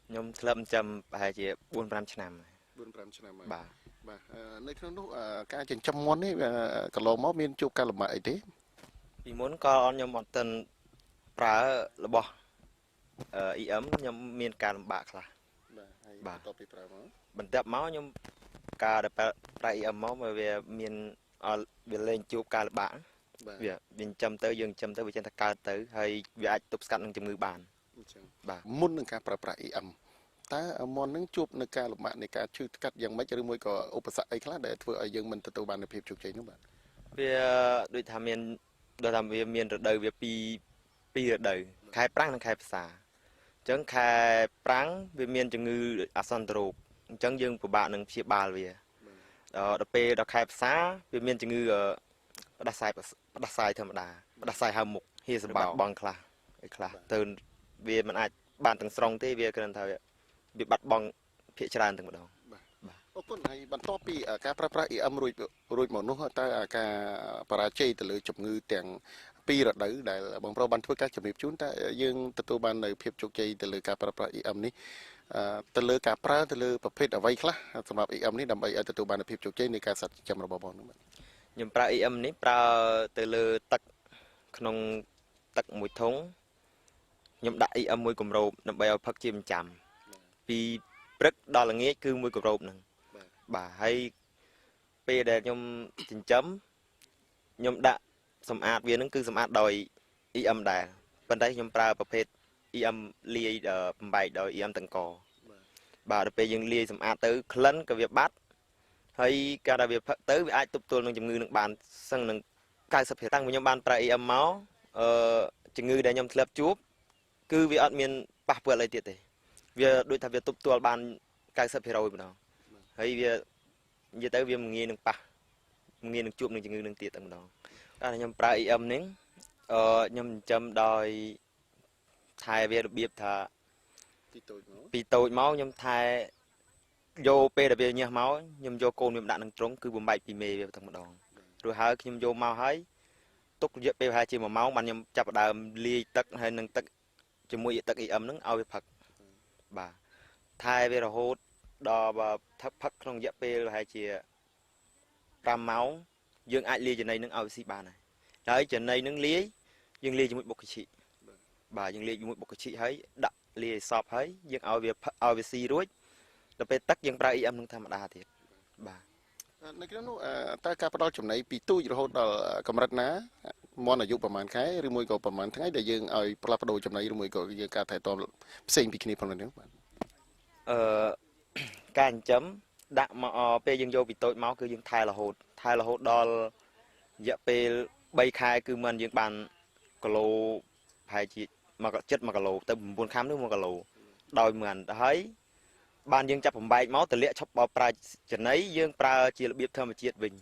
ខ្ញុំធ្លាប់ចិញ្ចឹមប្រហែលជា4 5ឆ្នាំ 4 5ឆ្នាំហើយ បាទ បាទនៅក្នុងនោះការចិញ្ចឹមមាន់នេះកន្លងមកមានជួបការលំបាកអីទេ ពីមុនក៏ខ្ញុំអត់ទាន់ប្រើរបស់ EM ខ្ញុំមានការលំបាកខ្លះ បាទហើយបន្ទាប់ពីប្រើមក បន្ទាប់មកខ្ញុំការដែលប្រើ EM មកវាមានវាលែងជួបការលំបាក វាចិញ្ចឹមទៅយើងចិញ្ចឹមទៅវាចេះតែកើតទៅហើយវាអាចទប់ស្កាត់នឹងជំងឺបាន អញ្ចឹងបាទមុននឹងការប្រើប្រាស់ EM តើមាន់នឹងជួបនៅការលំបាកនៃការឈឺថ្កាត់យ៉ាងម៉េចឬមួយក៏ឧបសគ្គអីខ្លះដែលធ្វើឲ្យយើងមិនទទួលបាននូវភាពជោគជ័យនោះបាទ វាដូចថាមានដូចថាវាមានរដូវវាពីររដូវខែប្រាំងនិងខែវស្សាអញ្ចឹងខែប្រាំងវាមានជំងឺអាសន្នរោគអញ្ចឹងយើងពិបាកនឹងព្យាបាលវាដល់ពេលដល់ខែវស្សាវាមានជំងឺផ្ដាសាយផ្ដាសាយធម្មតាផ្ដាសាយហើមមុខហៀសបាត់បង់ខ្លះអីខ្លះទៅវាមិនអាចបានទាំងស្រុងទេវាគ្រាន់តែវាបាត់បង់ភាគច្រើនទាំងម្ដង បាទអរគុណហើយបន្ទាប់ពីការប្រើប្រាស់ EM រួចរួចមកនោះតើការបរាជ័យទៅលើជំងឺទាំងពីររដូវដែលបងប្រុសបានធ្វើការជំរាបជូនតើយើងទទួលបាននៅភាពជោគជ័យទៅលើការប្រើប្រាស់ EM នេះទៅលើការប្រើទៅលើប្រភេទអ្វីខ្លះសម្រាប់ EM នេះដើម្បីឲ្យទទួលបាននូវភាពជោគជ័យនៃការសត្វចិញ្ចឹមរបស់បងនោះបាទ ខ្ញុំប្រើ EM នេះប្រើទៅលើទឹកក្នុងទឹកមួយធុងខ្ញុំដាក់ EM មួយគម្របដើម្បីឲ្យផឹកជាប្រចាំពីព្រឹកដល់ល្ងាចគឺមួយគម្របហ្នឹងបាទហើយពេលដែលខ្ញុំចិញ្ចឹមខ្ញុំដាក់សម្អាតវាហ្នឹងគឺសម្អាតដោយ EM ដែរប៉ុន្តែខ្ញុំប្រើប្រភេទ EM លាយបំបែកដោយ EM តង្កបាទដល់ពេលយើងលាយសម្អាតទៅក្លិនក៏វាបាត់ហើយការដែលវាផឹកទៅវាអាចទប់ទល់នឹងជំងឺនឹងបានសឹងនឹង90%តាំងពីខ្ញុំបានប្រើ EM មកអឺជំងឺដែលខ្ញុំធ្លាប់ជួបគឺវាអត់មានប៉ះពាល់អីទៀតទេវាដូចថាវាទប់ទល់បាន90%ម្ដងហើយវានិយាយទៅវាមិនងាយនឹងប៉ះមិនងាយនឹងជួបនឹងជំងឺនឹងទៀតតែម្ដងតែខ្ញុំប្រើ EM នេះអឺខ្ញុំចិញ្ចឹមដោយថែវារបៀបថា ពីតូចមក ពីតូចមកខ្ញុំថែយកពេលដែលវាញាស់មកខ្ញុំយកកូនវាមកដាក់នឹងទ្រុងគឺបំបែកពីមេវាតែម្ដងរួចហើយខ្ញុំយកមកហើយទុករយៈពេលប្រហែលជា1ម៉ោងបានខ្ញុំចាប់ផ្ដើមលាយទឹកហើយនឹងទឹកជាមួយទឹក EM ហ្នឹងឲ្យវាផឹកបាទថែវារហូតដល់បើផឹកក្នុងរយៈពេលប្រហែលជា5ម៉ោងយើងអាចលាយចំណីនឹងឲ្យវាស៊ីបានហើយហើយចំណីនឹងលាយយើងលាយជាមួយបុកកាឈិបាទយើងលាយជាមួយបុកកាឈិហើយដាក់លាយឲ្យសព្វហើយយើងឲ្យវាឲ្យវាស៊ីរួចដល់ពេលទឹកយើងប្រើ EM នឹងធម្មតាទៀតបាទ នៅក្នុងនោះតើការផ្ដល់ចំណីពីទូចរហូតដល់កម្រិតណាមាន់អាយុប្រហែលខែឬមួយក៏ប្រហែលថ្ងៃដែលយើងឲ្យផ្លាស់ប្ដូរចំណីឬមួយក៏យើងការថែទាំផ្សេងពីគ្នាផងនេះបាទ អឺការចិញ្ចឹមដាក់មកពេលយើងយកពីតូចមកគឺយើងថែរហូតថែរហូតដល់រយៈពេល3ខែគឺមិនយើងបានគីឡូប្រហែលជាមកចិត្ត1គីឡូទៅ9ខាំនោះ1គីឡូដោយមិនហើយបានយើងចាប់បំបែកមកទលាក់ឈប់បោប្រើចំណីយើងប្រើជារបៀបធម្មជាតិវិញ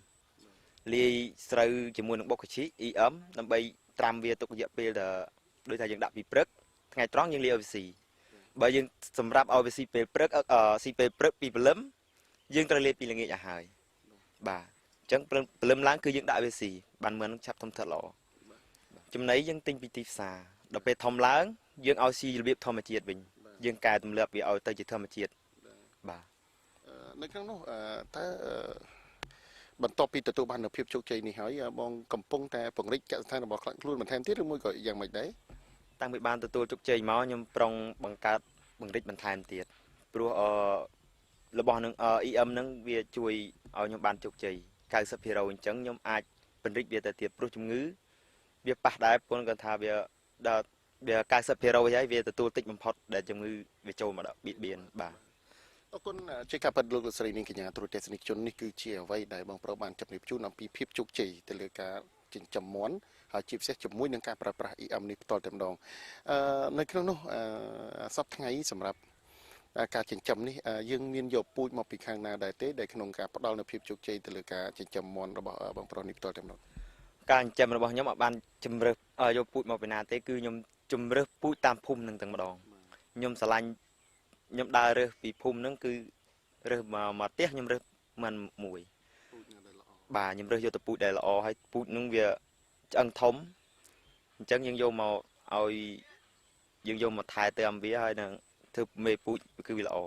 លាយស្រូវជាមួយនឹងបុកកាឈិ EM ដើម្បីត្រាំវាទុករយៈពេលទៅដូចថាយើងដាក់ពីព្រឹកថ្ងៃត្រង់យើងលាយឲ្យវាស៊ីបើយើងសម្រាប់ឲ្យវាស៊ីពេលព្រឹកស៊ីពេលព្រឹកពីព្រលឹមយើងត្រូវលាយពីល្ងាចឲ្យហើយបាទអញ្ចឹងព្រលឹមឡើងគឺយើងដាក់វាស៊ីបានមិនឆាប់ធំធាត់ល្អចំណីយើងទិញពីទីផ្សារដល់ពេលធំឡើងយើងឲ្យស៊ីរបៀបធម្មជាតិវិញយើងកែទម្លាប់វាឲ្យទៅជាធម្មជាតិបាទ នៅក្នុងនោះតើបន្ទាប់ពីទទួលបាននូវភាពជោគជ័យនេះហើយបងកំពុងតែពង្រីកកសិដ្ឋានរបស់ខ្លួនបន្ថែមទៀតឬមួយក៏យ៉ាងម៉េចដែរ តាំងពីបានទទួលជោគជ័យមកខ្ញុំប្រុងបង្កើតពង្រីកបន្ថែមទៀតព្រោះអឺរបស់នឹង EM នឹងវាជួយឲ្យខ្ញុំបានជោគជ័យ90%អញ្ចឹងខ្ញុំអាចពង្រីកវាទៅទៀតព្រោះជំងឺវាប៉ះដែរពន្ធគាត់ថាវាដល់វា90%ហើយវាទទួលតិចបំផុតដែលជំងឺវាចូលមកដល់បៀតបៀនបាទ អរគុណជាការពិតលោកលោកស្រីនាងកញ្ញាទូរទស្សនិកជននេះគឺជាអ្វីដែលបងប្រុសបានជម្រាបជូនអំពីភាពជោគជ័យទៅលើការចិញ្ចឹមមាន់ហើយជាពិសេសជាមួយនឹងការប្រើប្រាស់ EM នេះផ្ទាល់តែម្ដងអឺនៅក្នុងនោះអឺសប្តាហ៍ថ្ងៃសម្រាប់ការចិញ្ចឹមនេះយើងមានយកពូជមកពីខាងណាដែរទេដែលក្នុងការផ្ដល់នូវភាពជោគជ័យទៅលើការចិញ្ចឹមមាន់របស់បងប្រុសនេះផ្ទាល់តែម្ដង ការចិញ្ចឹមរបស់ខ្ញុំអត់បានជំរើសយកពូជមកពីណាទេគឺខ្ញុំជំរើសពូជតាមភូមិនឹងតែម្ដងខ្ញុំស្រឡាញ់ខ្ញុំដើររើសពីភូមិហ្នឹងគឺរើសមកមកផ្ទះខ្ញុំរើសមិនមួយ ពូជណាដែលល្អ បាទខ្ញុំរើសយកទៅពូជដែលល្អហើយពូជហ្នឹងវាឆ្អឹងធំអញ្ចឹងយើងយកមកឲ្យយើងយកមកថែទាំវាហើយនឹង ធ្វើមេពូជគឺវាល្អ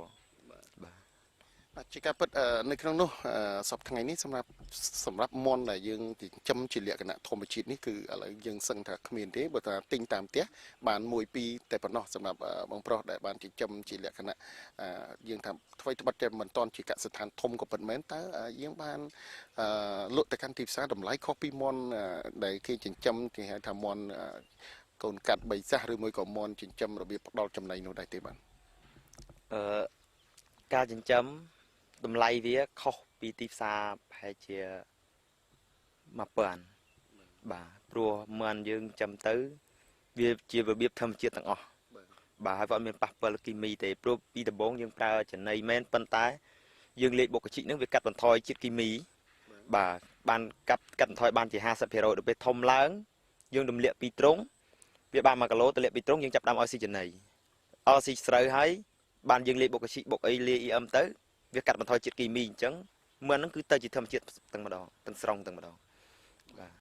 បាទ បាទជាការពិតនៅក្នុងនោះសប្តាហ៍ថ្ងៃនេះសម្រាប់មន់ដែលយើងចិញ្ចឹមជាលក្ខណៈធម្មជាតិនេះគឺឥឡូវយើងសឹងថាគ្មានទេបើថាទិញតាមផ្ទះបានមួយពីរតែប៉ុណ្ណោះសម្រាប់បងប្រុសដែលបានចិញ្ចឹមជាលក្ខណៈយើងថាថ្មីត្បិតតែមិនតន់ជាកសិដ្ឋានធំក៏ពិតមែនតើយើងបានលក់ទៅកាន់ទីផ្សារតម្លៃខុសពីមន់ដែលគេចិញ្ចឹមគេហៅថាមន់កូនកាត់បីសះឬមួយក៏មន់ចិញ្ចឹមរបៀបផ្ដល់ចំណីនោះដែរទេបាទ អឺការចិញ្ចឹមតម្លៃវាខុសពីទីផ្សារប្រហែលជា1000បាទព្រោះមន់យើងចិញ្ចឹមទៅវាជារបៀបធម្មជាតិទាំងអស់បាទហើយវាអត់មានប៉ះពាល់គីមីទេព្រោះពីដំបូងយើងប្រើចំណីមែនប៉ុន្តែយើងលេបបុកជីកហ្នឹងវាកាត់បន្ថយជាតិគីមីបាទបានកាត់បន្ថយបានជា50%ដល់ពេលធំឡើងយើងទម្លាក់ពីត្រង់វាបាន1គីឡូទម្លាក់ពីត្រង់យើងចាប់ដើមឲ្យស៊ីចំណីអស់ស៊ីស្រូវហើយបានយើងលាយបុកជីកបុកអីលាយ EM ទៅវាកាត់បន្ថយជាតិគីមីអញ្ចឹងមន់ហ្នឹងគឺទៅជាធម្មជាតិទាំងម្ដងទាំងស្រុងទាំងម្ដងបាទ។